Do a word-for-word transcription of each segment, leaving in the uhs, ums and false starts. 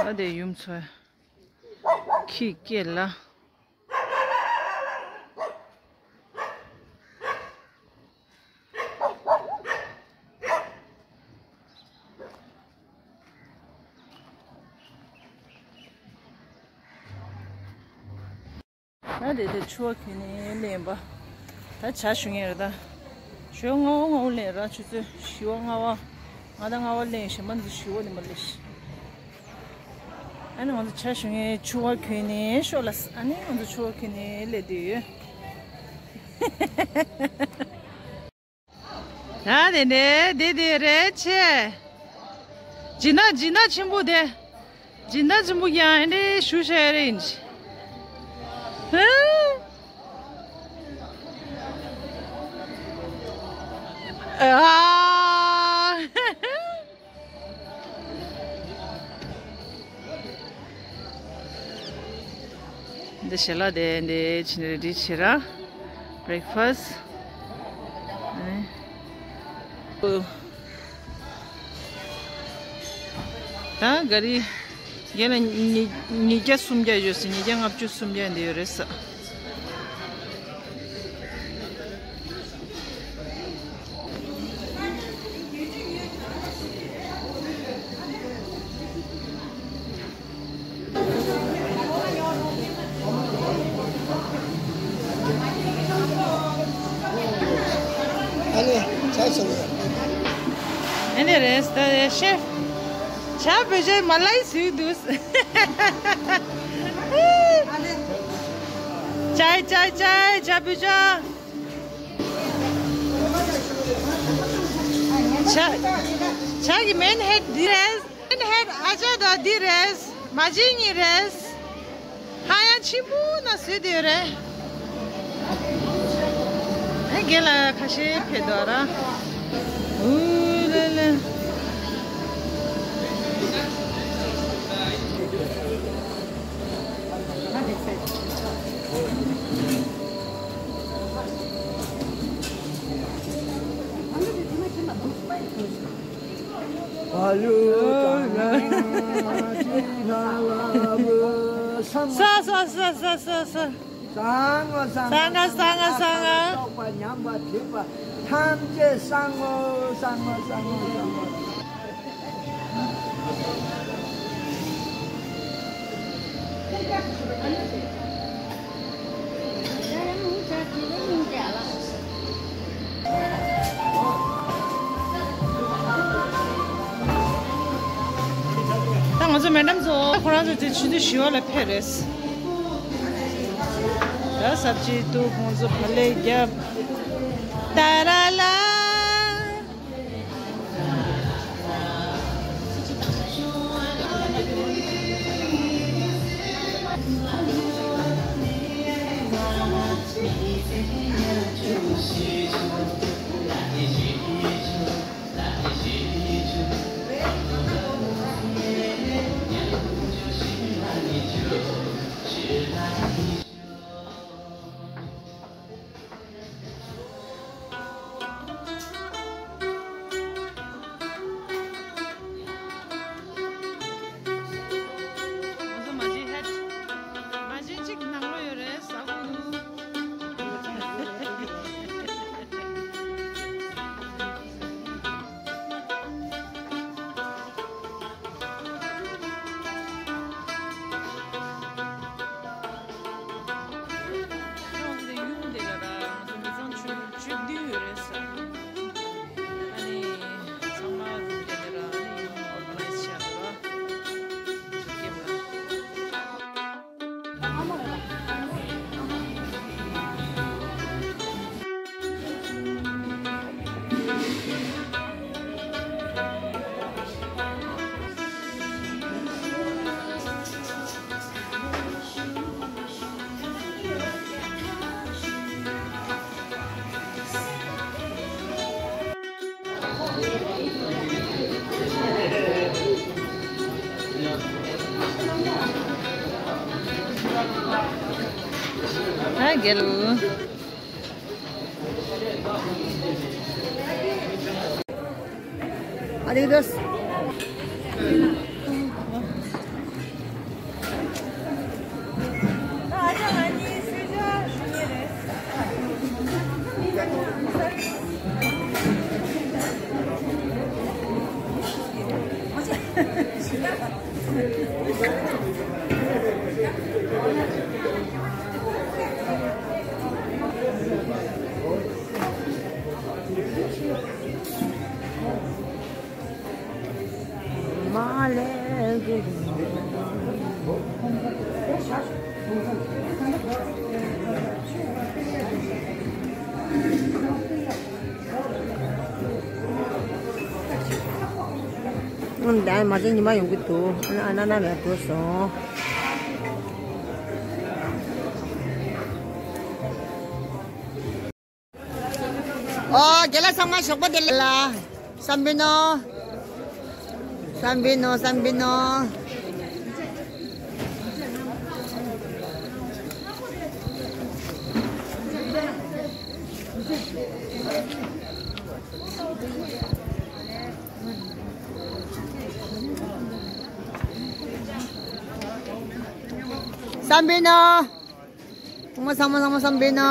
ཨ་དེ་ཡུམ་ཚོ་ཁྱི་སྐྱེས་ལ། ང་དེ་དེ་ཕྱུ་པ་གྱོན་ནས་ལེན་པ། ད་ཇ་ཞུ་ངེས་རེད་ད། ཞོ་ལྔ་པོ་ལྔ་པོ་ལེན་ར་ཆུ་ཚོད་བཞི་པ་ལྔ་པ། ང་ད་ལྔ་པ་ལེན་ཞེ་མ་འདི་བཞི་པ་ལེན་པ་ལེ་ཤི། ཨ་ནི་ང་ཚོ་ཇ་ཞུ་ངེས་ཕྱུ་པ་གྱོན་ནས་ཤོག་ལ། ཨ་ནི་ང་ཚོ་ཕྱུ་པ་གྱོན་ནས་སླེབས་བསྡད་ཡོད། ད་དེ་ནས་དེ་དེ་རེད་ཆེ། ཇི་ན་ཇི་ན་ཆེན་པོ་དེ། ཇི་ན་ཆེན་པོ་ཡང་ཨེ་འདྲས་ཞུ་བྱས་རེད། ཨ། འདི་ཞལ་ལག་དེ་འདི་ཕྱིན་རེ་ཌི་བྱེད་ར། བྷི་རེག་ཕ་སི། ད་ག་རི་རྒན་ལ་ཉིས་ཉིས་བརྒྱ་སུམ་བརྒྱ་ཡོད་ཟེར། ཉིས་བརྒྱ་ལྔ་བཅུ་སུམ་བརྒྱ་འདི་ཡོད་རེད་ས། ཨ་ནི་ཆ་སོང་ཡ། ཨ་ནི་རེད་ད་ཤེ་ཕི། ཇ་བོད་ཇ་མ་ལ་ཡི་སུས་འདུག་ཅའི་ཅའི་ཅའི་ཇ་བོད་ཇ། ཇ་ཇ་གི་མེན་ཧེད་འདི་རེད། ཨན་ཧེད་ཨ་ཅག་དང་འདི་རེད། མ་བྱན་གཉིས་རེད། ཧ་ཡང་ཆེན་པོ་ན་བཟོས་དེ་རེད། ཨེ་རྒན་ལགས་ཁ་ཤས་ཕེབས་འདུག་ར། ཨུ་ལེ་ལེ། ས་ས་ས་ས་ས་ས། བཟང་ངོ་བཟང་ངོ་བཟང་ངོ་བཟང་ངོ། རྟོགས་པ་ཉམས་པ་དྲིས་པ་ཐམས་ཅད་བཟང་ངོ་བཟང་ངོ་བཟང་ངོ་བཟང་ངོ། ད་ང་ཚོ་མེ་ཌམ་ཚོ་ཁོ་རང་ཚོ་དེ་ཆུ་ཚོད་བཞི་པ་ལ་ཕེབས་རེད། ད་ས་བཅད་དུ་ཁོང་ཚོ་བག་ལེབ་བརྒྱབ། ཏཱ་ར་ལ། ང་ཚོ་མ་བྱན་ཧེད། མ་བྱན་གཅིག་ནང་ལོགས་ཡོད་རེད། ཟ་དགོས་འདུག་ཡོང་དེ་ཡོང་དེ་ག་ར་ང་ཚོ་མི་ཚང་ཆོས་ཆོས་བདུན་ཡོད་རེད་ས། ཨ་ནི་ཚང་མ་རུབ་རྒྱ་དེ་ར་ཨ་ནི་ཡོང་ཨོར་ག་ནའི་ཛི་བྱས་པ་ར། ཆོས་སྐྱེམས་ར། ཨ་རེ་དོ། མ་ལས་གི། ཨུམ། ད་མ་ཚད་ཉི་མ་ཡོང་གི་འདུག་ཨ་ན་ཨ་ན་ན་ལ་འགྲོ་སོང་། ཨོ། རྒན་ལགས་ཚང་མ་ཞོགས་པ་བདེ་ལེགས། བསམ་པའི་ནོ། བསམ་པའི་ནོ། བསམ་པའི་ནོ། བསམ་པའི་ནོ། ཚང་མ་ཚང་མ་ཚང་མ་བསམ་པའི་ནོ།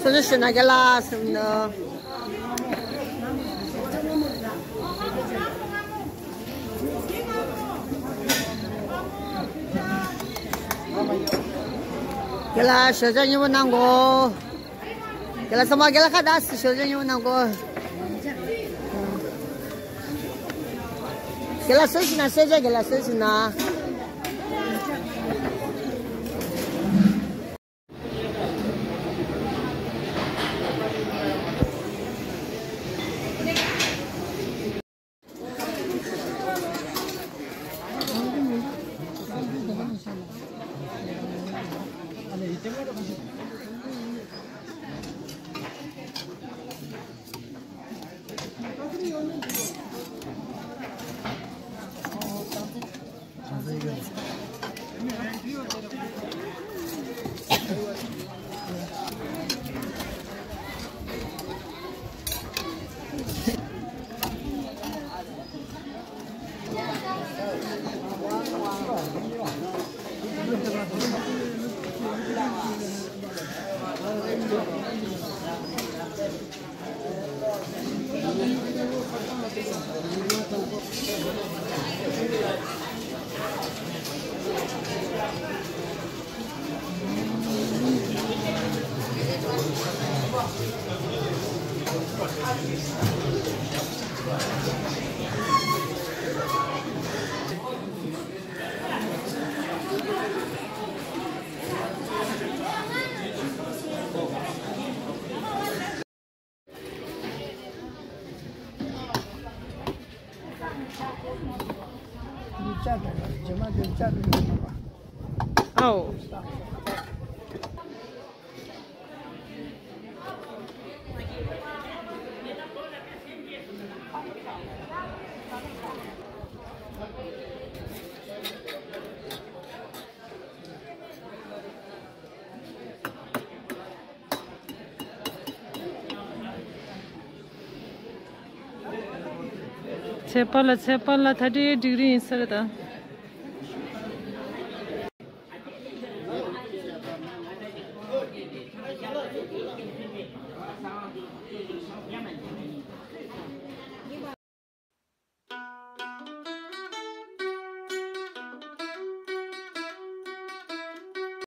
སོ་སོ་ཞུ་ན་རྒན་ལགས་སེམས་ནོ། རྒན་ལགས་ཞོ་ཇ་མཉེས་པོ་གནང་གོ། རྒན་ལགས་ཚང་མ་རྒན་ལགས་ཁ་བརྡ་ཞོ་ཇ་མཉེས་པོ་གནང་གོ། རྒན་ལགས་སོ་ཞུ་ན་སོ་ཇ་རྒན་ལགས་སོ་ཞུ་ན། ཨའོ། ཚེས་པ་ལ་ཚེས་པ་ལ་ཐ་དྲི་ཌིག་རི་ཡིན་ས་རེད་ད།